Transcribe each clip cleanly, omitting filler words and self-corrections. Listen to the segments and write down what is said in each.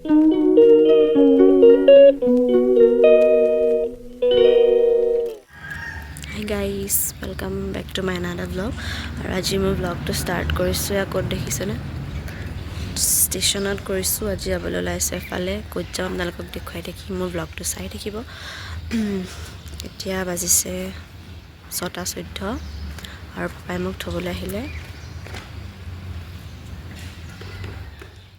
Hi guys, welcome back to my another vlog. আৰু আজি মই ভ্লগটো ষ্টাৰ্ট কৰিছোঁ এয়া ক'ত দেখিছেনে? ষ্টেচনত কৰিছোঁ। আজি যাবলৈ ওলাইছোঁ এফালে। ক'ত যাওঁ আপোনালোকক দেখুৱাই থাকি মোৰ ভ্লগটো চাই থাকিব। এতিয়া বাজিছে 6:14 আৰু পাপাই মোক থ'বলৈ আহিলে।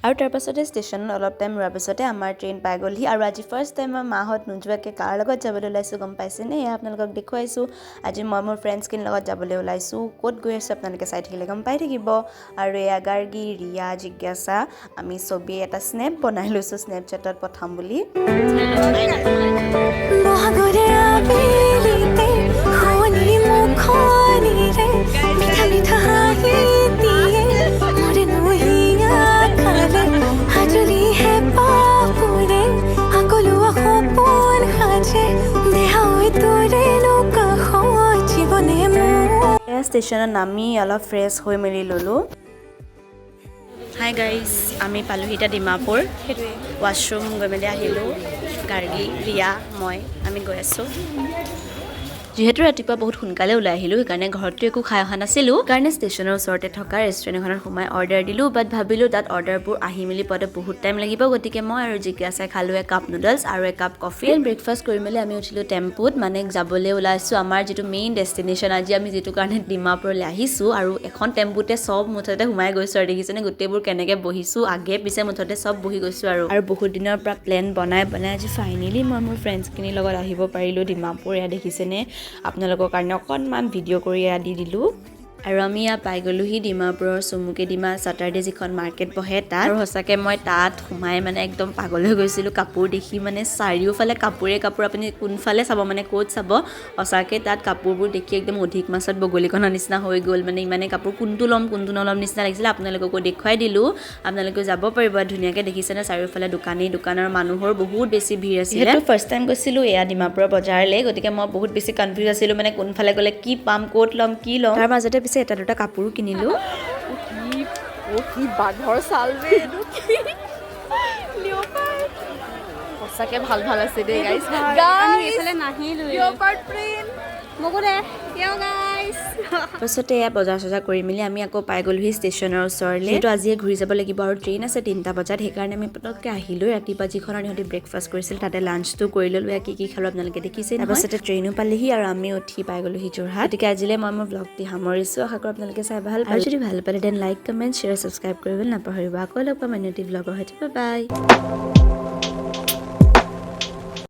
আৰু তাৰপাছতে ষ্টেচনত অলপ টাইম ৰোৱাৰ পিছতে আমাৰ ট্ৰেইন পাই গ'লহি। আৰু আজি ফাৰ্ষ্ট টাইম মই মাহঁত নোযোৱাকৈ কাৰ লগত যাবলৈ ওলাইছোঁ গম পাইছেনে? এয়া আপোনালোকক দেখুৱাইছোঁ। আজি মই মোৰ ফ্ৰেণ্ডছখিনিৰ লগত যাবলৈ ওলাইছোঁ। ক'ত গৈ আছোঁ আপোনালোকে চাই থাকিলে গম পাই থাকিব। আৰু এয়া গাৰ্গী, ৰিয়া, জিজ্ঞাসা, আমি চবেই এটা স্নেপ বনাই লৈছোঁ স্নেপচেটত পঠাম বুলি। বহাগৰে আবেলিতে শুৱনি মুখনিৰে মিঠা মিঠা হাঁহি দিয়ে মোৰে হিয়া খালে আজলি হেঁপাহবোৰে আকলোৱা সপোন সাজে দেহা ঐ তোৰে কাষত জীৱনে মোৰ। এয়া ষ্টেচনত নামি অলপ ফ্ৰেছ হৈ মেলি ল'লোঁ। হাই গাইজ, আমি পালোহি এতিয়া ডিমাপুৰ। ৱাছৰুম গৈ মেলি আহিলোঁ। গাৰ্গী, ৰিয়া, মই আমি গৈ আছোঁ। যিহেতু ৰাতিপুৱা বহুত সোনকালে ওলাই আহিলোঁ, সেইকাৰণে ঘৰততো একো খাই অহা নাছিলোঁ। সেইকাৰণে ষ্টেচনৰ ওচৰতে থকা ৰেষ্টুৰেণ্ট এখনত সোমাই অৰ্ডাৰ দিলোঁ। বাট ভাবিলোঁ তাত অৰ্ডাৰবোৰ আহি মেলি পোৱাতে বহুত টাইম লাগিব, গতিকে মই আৰু জিজ্ঞাসাই খালোঁ একাপ নুডলছ আৰু একাপ কফি। ব্ৰেকফাষ্ট কৰি মেলি আমি উঠিলোঁ টেম্পুত, মানে যাবলৈ ওলাইছোঁ আমাৰ যিটো মেইন ডেষ্টিনেশ্যন, আজি আমি যিটো কাৰণে ডিমাপুৰলৈ আহিছোঁ। আৰু এখন টেম্পুতে চব মুঠতে সোমাই গৈছোঁ। আৰু দেখিছেনে গোটেইবোৰ কেনেকৈ বহিছোঁ? আগে পিছে মুঠতে চব বহি গৈছোঁ। আৰু বহুত দিনৰ পৰা প্লেন বনাই বনাই আজি ফাইনেলি মই মোৰ ফ্ৰেণ্ডছখিনিৰ লগত আহিব পাৰিলোঁ ডিমাপুৰ। এয়া দেখিছেনে? আপোনালোকৰ কাৰণে অকণমান ভিডিঅ' কৰি এয়া দি দিলোঁ। আৰু আমি ইয়াত পাই গ'লোহি ডিমাপুৰৰ চুমুকেডিমা ছেটাৰডে যিখন মাৰ্কেট বহে তাত। আৰু সঁচাকৈ মই তাত সোমাই মানে একদম পাগল হৈ গৈছিলোঁ কাপোৰ দেখি। মানে চাৰিওফালে কাপোৰে কাপোৰ, আপুনি কোনফালে চাব, মানে ক'ত চাব? সঁচাকৈ তাত কাপোৰবোৰ দেখি একদম অধিক মাছত বগলীকণৰ নিচিনা হৈ গ'ল। মানে ইমানেই কাপোৰ, কোনটো ল'ম কোনটো নল'ম নিচিনা লাগিছিলে। আপোনালোককো দেখুৱাই দিলোঁ, আপোনালোকেও যাব পাৰিব ধুনীয়াকৈ। দেখিছেনে চাৰিওফালে দোকানেই দোকানৰ, মানুহৰ বহুত বেছি ভিৰ আছিলে। যিহেতু ফাৰ্ষ্ট টাইম গৈছিলোঁ এয়া ডিমাপুৰৰ বজাৰলৈ, গতিকে মই বহুত বেছি কনফিউজ আছিলোঁ, মানে কোনফালে গ'লে কি পাম, ক'ত ল'ম, কি ল'ম। তাৰ মাজতে পিছে এটা দুটা কাপোৰো কিনিলোঁ। কি অ' কি বাঘৰ ছাল বে এইটো, কি লিঅ'পাৰ্ড! সঁচাকে ভাল ভাল আছে দেই গাইছ। আমি এইফালে নাহিলোৱে। Leopard print. মোকো দে কিয় গাইছ। তাৰপাছতে এয়া বজাৰ চজাৰ কৰি মেলি আমি আকৌ পাই গ'লোহি ষ্টেচনৰ ওচৰলৈ। যিহেতু আজিয়ে ঘূৰি যাব লাগিব আৰু ট্ৰেইন আছে 3টা বজাত, সেইকাৰণে আমি পটককৈ আহিলোঁ। ৰাতিপুৱা যিখনত ইহঁতি ব্ৰেকফাষ্ট কৰিছিল তাতে লাঞ্চটো কৰি ল'লোঁ। এয়া কি কি খালোঁ আপোনালোকে দেখিছে। তাৰপাছতে ট্ৰেইনো পালেহি আৰু আমি উঠি পাই গ'লোহি যোৰহাট। গতিকে আজিলৈ মই মোৰ ভ্লগটি সামৰিছোঁ। আশা কৰোঁ আপোনালোকে চাই ভাল পালে। আৰু যদি ভাল পালে then like, comment, share, subscribe কৰিবলৈ নাপাহৰিব। আকৌ লগ পাম অন্য এটি ভ্লগৰ সৈতে। বাই।